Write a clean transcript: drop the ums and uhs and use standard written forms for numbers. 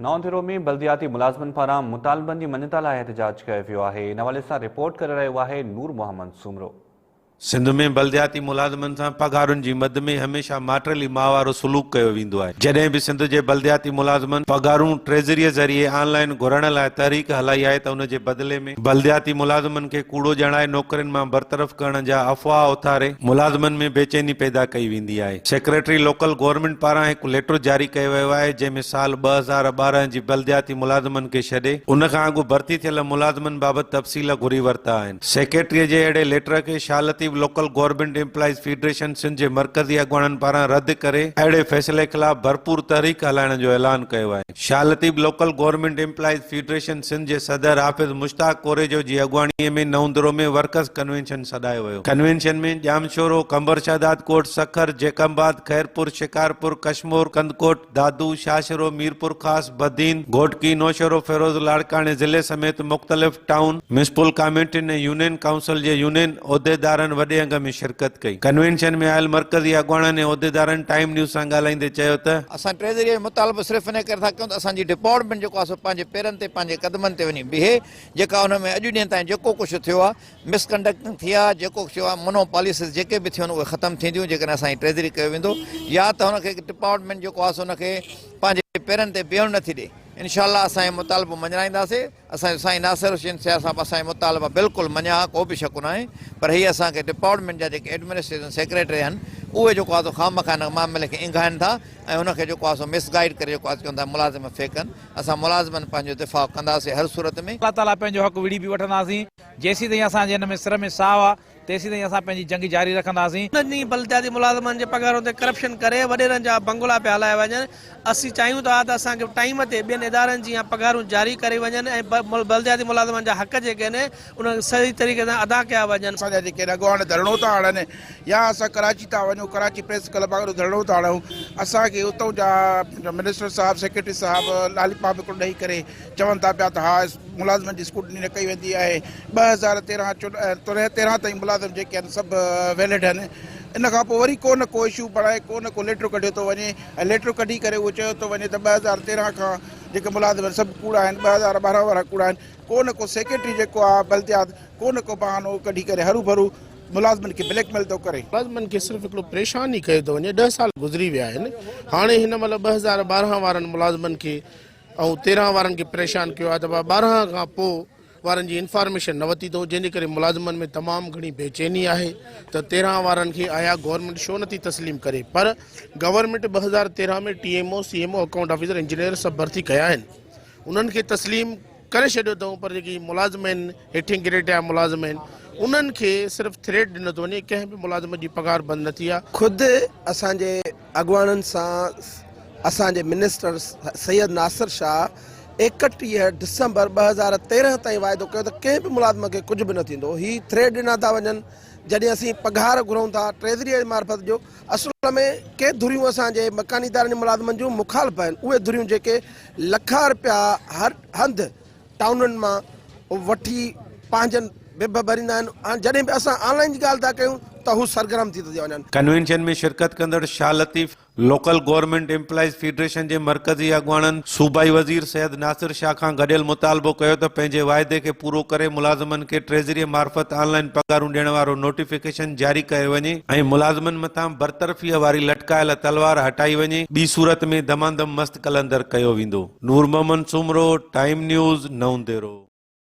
نئون ديرو ۾ بلدياتي ملازمن پاران مطالبن جي مڃتا لاء احتجاج ڪيو ويو آهي. ان حوالي سان رپورٽ ڪري رهيو آهي نور محمد سومرو. سنڌ ۾ بلدياتي ملازمن سان پگهارن جي مد ۾ هميشه ماٽيلي ماء وارو سلوڪ ڪيو ويندو آهي. جڏهن به سنڌ جي بلدياتي ملازمن پگهارون ٽريزريء ذريعي آن لائين گهرڻ لاء تحريڪ هلائي آهي ته ان جي بدلي ۾ بلدياتي ملازمن کي ڪوڙو ڄاڻائي نوڪرين مان برطرف ڪرڻ جا افواهه اٿاري ملازمن ۾ بيچيني پيدا ڪئي ويندي آهي. سيڪريٽري لوڪل گورنمينٽ پاران هڪ ليٽر جاري ڪيو ويو آهي جنهن ۾ سال 2012 جي بلدياتي ملازمن کي ڇڏي ان کان اڳ ڀرتي ٿيل ملازمن بابت تفصيل گهري ورتا آهن. سيڪريٽري جي اهڙي ليٽر کي Shah Latif local government employees federation Sindh جي مرڪزي اڳواڻن پاران رد ڪري اهڙي فيصلي خلاف ڀرپور تحريڪ هلائڻ جو اعلان ڪيو آهي. Shah Latif local government employees federation Sindh جي صدر حافظ مشتاق ڪوريجو جي اڳواڻي ۾ نئون درو ۾ ورڪرز ڪنوينشن سڏايو ويو. ڪنوينشن ۾ ڄامشورو، قمبر شهدادڪوٽ، سکر، جيڪب آباد، خيرپور، شڪارپور، ڪشمور، ڪنڌڪوٽ، دادو، شاهشرو، ميرپورخاص، بدين، گهوٽڪي، نوشهروفيروز، لاڙڪاڻي ضلعي سميت مختلف ٽائون، ميونسپل ڪاميٽين ۽ يونين ڪائونسل جي يونين عهديدارن وڏي انگ ۾ شرڪت ڪئي. ڪنوينشن ۾ آيل مرڪزي اڳواڻن ۽ عهديدارن ٽائيم نيوز سان ڳالهائيندي چيو ته، اسان ٽريزريء جو مطالبو صرف انهيء ڪري ٿا ڪيون ته اسان جي ڊپارٽمينٽ جيڪو آهي سو پنهنجي پيرن تي پنهنجي قدمن تي وڃي بيهي جيڪا ان ۾ اڄ ڏينهن تائين جيڪو ڪجهه ٿيو آهي مس ڪنڊڪٽنگ ٿي آهي جيڪو ٿيو آهي مونو پاليسز جيڪي به ٿيون آهن اهي ختم ٿينديون جيڪڏهن اسان جي ٽريزري ڪيو ويندو يا ته هن کي ڊپارٽمينٽ جيڪو آهي سو ان کي پنهنجي پيرن تي بيهڻ نٿي ڏي انشاء الله اسان هي مطالبو مڃرائينداسي. اسان جو سائين ناصر حسين سيال صاحب اسان جا مطالبا بلڪل مڃيا ها ڪو به شڪ ناهي پر هي اسان کي ڊپارٽمينٽ جا جيڪي ايڊمنسٽريشن سيڪريٽري آهن اهي جيڪو آهي سو خامخواه هن معاملي کي اينگهائن ٿا ۽ هن کي جيڪو آهي سو مس گائيڊ ڪري جيڪو آهي سو چون ٿا ملازم فيڪ آهن اسان ملازمن پنهنجو دفاع ڪنداسين هر صورت ۾. الله تعاليٰ پنهنجو حق وڙهي به وٺنداسين جيسيتائين اسان جي هن ۾ سر ۾ ساهه آ تيسيتائين اسان پنهنجي جنگ جاري رکنداسين. انهن ئي بلدياتي ملازمن جي پگهارن تي ڪرپشن ڪري وڏيرن جا بنگلا پيا هلايا وڃن، اسين چاهيون ٿا ته اسان کي ٽائيم تي ٻين ادارن جيان پگهارون جاري ڪري وڃن ۽ بلدياتي ملازمن جا حق جيڪي آهن انهن کي صحيح طريقي سان ادا ڪيا وڃن. اسان جا جيڪي اڳواڻ ڌرڻو ٿا هڻن يا اسان ڪراچي ٿا وڃون ڪراچي پريس ڪلب آڏو ڌرڻو ٿا هڻون اسان کي اتون جا منسٽر صاحب سيڪريٽري صاحب لالي پاپ هڪڙو ڏئي ڪري چون ٿا پيا ته ها ملازمن جي اسڪروٽني نه ڪئي ويندي آهي 2013 13 تائين ملازم جيڪي آهن سڀ ويلڊ آهن ان کان پوء وري ڪو نه ڪو اشو بڻائي ڪو نه ڪو ليٽر ڪڍيو ٿو وڃي ۽ ليٽر ڪڍي ڪري اهو چيو ٿو وڃي ته 2013 کان جيڪي ملازم آهن سڀ ڪوڙا آهن 2012 وارا ڪوڙا آهن ڪو نه ڪو سيڪريٽري جيڪو آهي بلديات ڪو نه ڪو بهانو ڪڍي ڪري هرو ڀرو ملازمن کي بليڪ ميل ٿو ڪري. ملازمن کي صرف هڪڙو پريشان ئي ڪيو ٿو وڃي ڏهه سال گذري ويا آهن هاڻي هن مهل 2012 وارن ملازمن کي ۽ 13 وارن کي پريشان ڪيو آهي ته بابا 12 کان پوء وارن جي انفارميشن نه ورتي اٿئون جنهن جي ڪري ملازمن ۾ تمام گهڻي بيچيني آهي ته 13 وارن کي آيا گورنمينٽ شو نٿي تسليم ڪري پر government 2013 ۾ T M O C M O account officer engineer سڀ ڀرتي ڪيا آهن انهن کي تسليم ڪري ڇڏيو اٿئون پر جيڪي ملازم آهن هيٺين گريڊ جا ملازم آهن انهن کي صرف ٿريٽ ڏنو ٿو وڃي ڪنهن به ملازم جي پگهار بند نه ٿي آهي. خود اسان جي اڳواڻن سان اسان جي منسٽر سيد ناصر شاهه 31 ڊسمبر 2013 تائين واعدو ڪيو ته ڪنهن به ملازم کي ڪجهه به نه ٿيندو هي ٿريٽ ڏنا ٿا وڃن جڏهن اسين پگهار گهرون ٿا ٽريزري معرفت جو اصل ۾ ڪي ڌريون اسان جي مڪاني ادارن جي ملازمن جون مخالف آهن اهي ڌريون جيڪي لکان رپيا هر هنڌ ٽائونن مان وٺي پنهنجن بڀ ڀريندا آهن هاڻ جڏهن به اسان آن لائن جي ڳالهه ٿا ڪيون ته هو سرگرم ٿي ٿا وڃن. ڪنوينشن ۾ شرڪت ڪندڙ Shah Latif local government employees federation جي مرڪزي اڳواڻن صوبائي وزير سيد ناصر شاهه کان گڏيل مطالبو ڪيو ته پنهنجي واعدي کي پورو ڪري ملازمن کي ٽريزريء معرفت آن لائن پگهارون ڏيڻ وارو نوٽيفڪيشن جاري ڪيو وڃي ۽ ملازمن مٿان برطرفيء واري لٽڪايل تلوار هٽائي وڃي ٻي صورت ۾ دمادم مست قلندر ڪيو ويندو. نور محمد سومرو، ٽائيم نيوز، نئون ديرو.